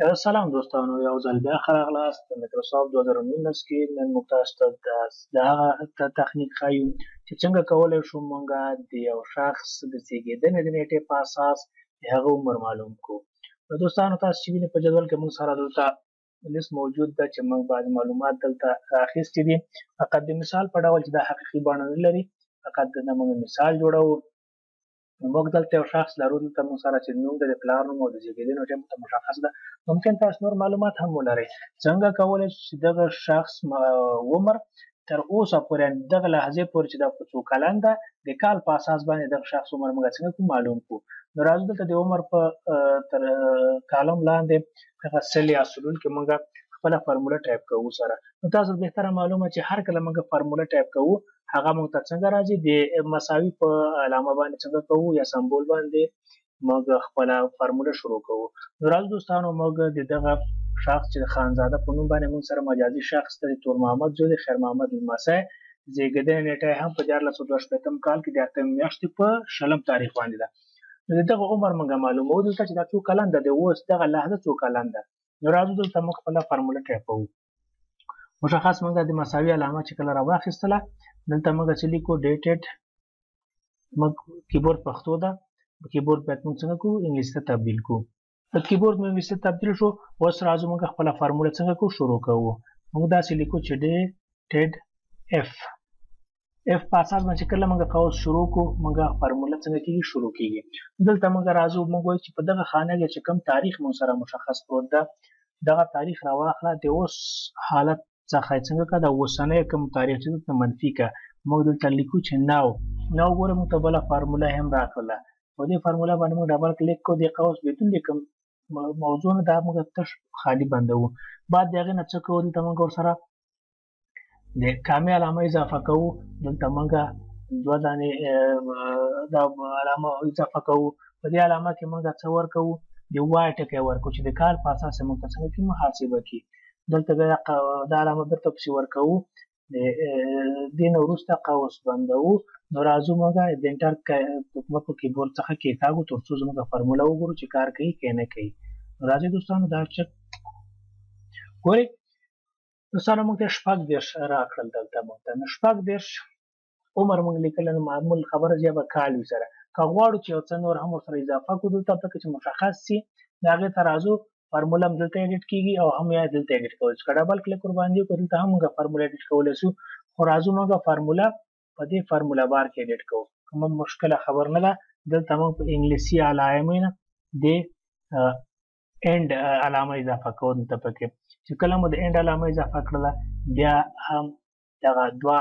سلام دوستانو، یو ځل بیا ښه راغلاست. د مایکروسافټ 2019 کې نن موږ تاسو ته د هغه تخنیک ښیو چې څنګه کولی شو موږ د یو شخص د زیږېدنې د نیټې په اساس د هغه عمر معلوم کړو. نو دوستانو، تاسو چې وینئ په جدول کې موږ سره دلته لیست موجود ده چې موږ بعضې معلومات دلته راخیستي دي، فقط د مثال په ډول چې دا حقیقي بڼه نه لري، فقط د موږ مثال جوړوو. موږ دلته یو شخص لرو، دلته موږ سره چې نوم ده، د پلار نوم او د زیږېدنې نېټه موږ ته مشخص ده. ممکن تاسو نور معلومات هم ولرئ. څنګه کولی شو چې دغه شخص عمر تر اوسه پورې، دغه لحظې پورې چې دا په څو کلن ده، د کال په اساس باندې دغه شخص عمر موږ څنګه کوو معلوم کړو. نو راځو دلته د عمر په تر کالم لاندې دغه cell یا سلول کې موږ خپله فارموله ټایپ کوو سره. نو تاسو بهتره معلومه چې هر کله موږ فارموله ټایپ کوو هغه موږ ته څنګه راځي، د مساوي په علامه باندې څنګه کوو یا سمبول باندې موږ خپله فارموله شروع کوو. نو راځو دوستانو، موږ د دغه شخص چې د خانزاده په نوم باندې موږ سره مجازي شخص ته د تور محمد زوی د خیر محمد لمسی، زیږېدنې نېټه یې هم په 1362 کال کې د اتمې میاشتې په 20 تاریخ باندې ده. نو د دغه عمر موږ معلوموو دلته چې دا څو کلن ده، د اوس دغه لحظه څو کلن ده. نو راځو دلته موږ خپله فارموله ټایپوو. مشخص موږ د مساوي علامه چې کله راواخیستله، دلته موږ چې لیکو dated، موږ کیبورډ پښتو ده، کیبورډ باید موږ څنګه کړو، انګلیسي ته تبدیل کړو. د کیبورډ مو انګلیسي ته تبدیل شو. اوس راځو موږ خپله فارموله څنګه کړو، شروع کوو. موږ داسې لیکو چې dated if، if په اساس باندې چې کله موږ قوس شروع کړو، موږ فارموله څنګه کېږي، شروع کېږي. دلته موږ راځو، موږ وایو چې په دغه خانه کې چې کوم تاریخ موږ سره مشخص پروت ده، دغه تاریخ راواخله، د اوس حالت څخه یې څنګه کړه، د اوسنی کوم تاریخ چې دلته منفي کړه. موږ دلته لیکو چې now، now ګوره موږ ته بله فارموله هم راکړله. په دې فارموله باندې موږ double click کوو، دې قوس بدون د کوم موضوع نه دا موږ تش خالي بندوو. بعد د هغې نه څه کوو، دلته موږ ورسره د کامې علامه اضافه کوو. دلته موږ دوه دانې دا علامه اضافه کوو. په دې علامه کې موږ څه ورکوو، د Y ټکی ورکوو چې د کال په اساس موږ ته څنګه کې محاسبه کړي. دلته بیا دا علامه بیرته پسې ورکوو، د دې نه وروسته قوس بندوو. نو راځو موږ د enter دکمه په کیبورډ څخه کېکاږو تر څو زموږ فارموله وګورو چې کار کوي که نه کوي. نو راځئ دوستانو، دا چک ګورئ دوستانو، موږ ته 36 راکړل. دلته موږ ته نو 36 عمر موږ لیکلی، نو معمول خبره چې به کال وي سره. که غواړو چې یو څه نور هم ورسره اضافه کړو دلته پکې چې مشخص سي، د هغې ته راځو، فارموله هم دلته edit کېږي او هم یې دلته edit کولی شو. که double click ورباندې وکړو دلته هم موږ فارموله edit کولی شو، خو راځو موږ فارموله په دې formula bar کې edit کوو، کومه مشکله خبر نه ده. دلته موږ په انګلیسي علامې نه د and علامه اضافه کوو. دلته پکې چې کله مو د and علامه اضافه کړله، بیا هم دغه دوه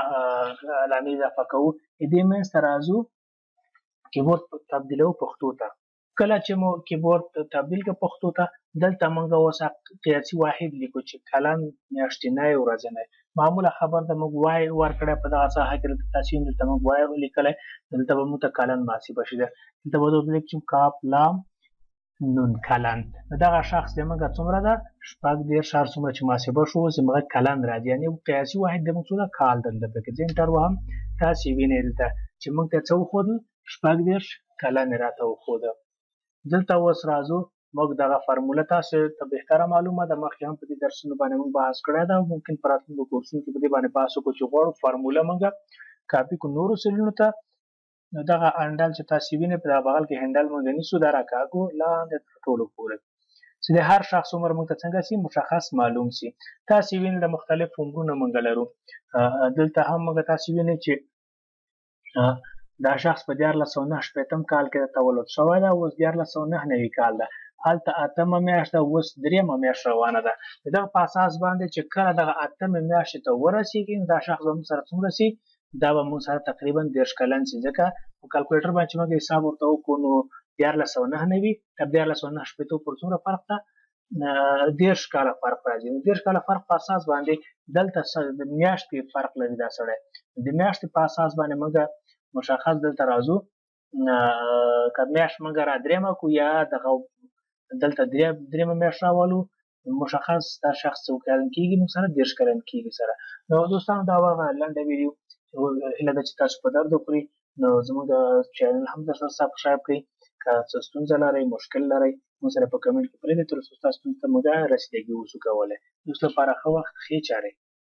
علامې اضافه کوو. دې منځ ته راځو، کیبورډ تبدیلوو پښتو ته. کله چې مو کیبورډ تبدیل کړ پښتو ته، دلته موږ اوس قیاسي واحد لیکو چې کلن، میاشتنی، ورځنی. معموله خبر ده موږ Y ورکړی په دغه ساحه کې، دلته تاسو وینئ دلته موږ Y لیکلی، دلته به موږ ته کلن محاسبه شي. دلته به دلته لیکو چې کاف لام نون کلن. دغه شخص زموږ څومره ده، 36 هر څومره چې محاسبه شو زموږ کلن راځي، یعنې قیاسي واحد زموږ څو ده، کال. دلته پکې زه enter وهم، تاسې وینئ دلته چې موږ ته څه وښودل، 36 کلن یې راته وښوده. دلته اوس راځو موږ دغه فارموله تاسو ته بهتره معلومه ده، مخکې هم په دې درسونو باندې موږ بحث کړی ده، ممکن په راتلونکو کورسونو کې په دې باندې بحث وکړو چې غواړو فارموله موږ کاپي کړو نورو سیلونو ته. نو دغه handle چې تاسې وینئ په دغه بغل کې handle موږ نیسو، دا راکاږو لاندې تر ټولو پورې چې د هر شخص عمر موږ ته څنګه سي مشخص معلوم سي. تاسې وینئ د مختلف عمرونه موږ لرو. دلته هم موږ تاسې وینئ چې دا شخص په 1369 کال کې تولد شوی ده، اوس 1399 کال ده، هلته اتمه میاشت ده، اوس درېیمه میاشت روانه ده. د دغه په اساس باندې چې کله دغه اتمې میاشتې ته ورسېږي، نو دا شخص به موږ سره څومره سي، دا به موږ سره تقریبا 30 کلن سي، ځکه په کلکولیټر باندې چې موږ حساب ورته وکړو نو 1399 تر 1369 پورې څومره فرق ده، 30 کاله فرق راځي. نو 30 کاله فرق په اساس باندې دلته د میاشتې فرق لري دا سړی. د میاشتې په اساس باندې موږ مشخص دلته راځو، که میاشت موږ را درېیمه کړو یا دغه دلته درېیمه میاشت راولو، مشخص دا شخص څو کلن کېږي، موږ سره 30 کلن کېږي سره. نو دوستانو دا وه لنډه ویډیو، هیله ده چې تاسو په درد وخوري. نو زموږ چینل هم در سره subscribe کړئ. که څه ستونزه لرئ، مشکل لرئ، موږ سره په کمنټ کې پرېږدئ تر څو ستاسو ستونزو ته موږ رسیدګي وشو کولی. د اوس لپاره ښه وخت، ښې چارې.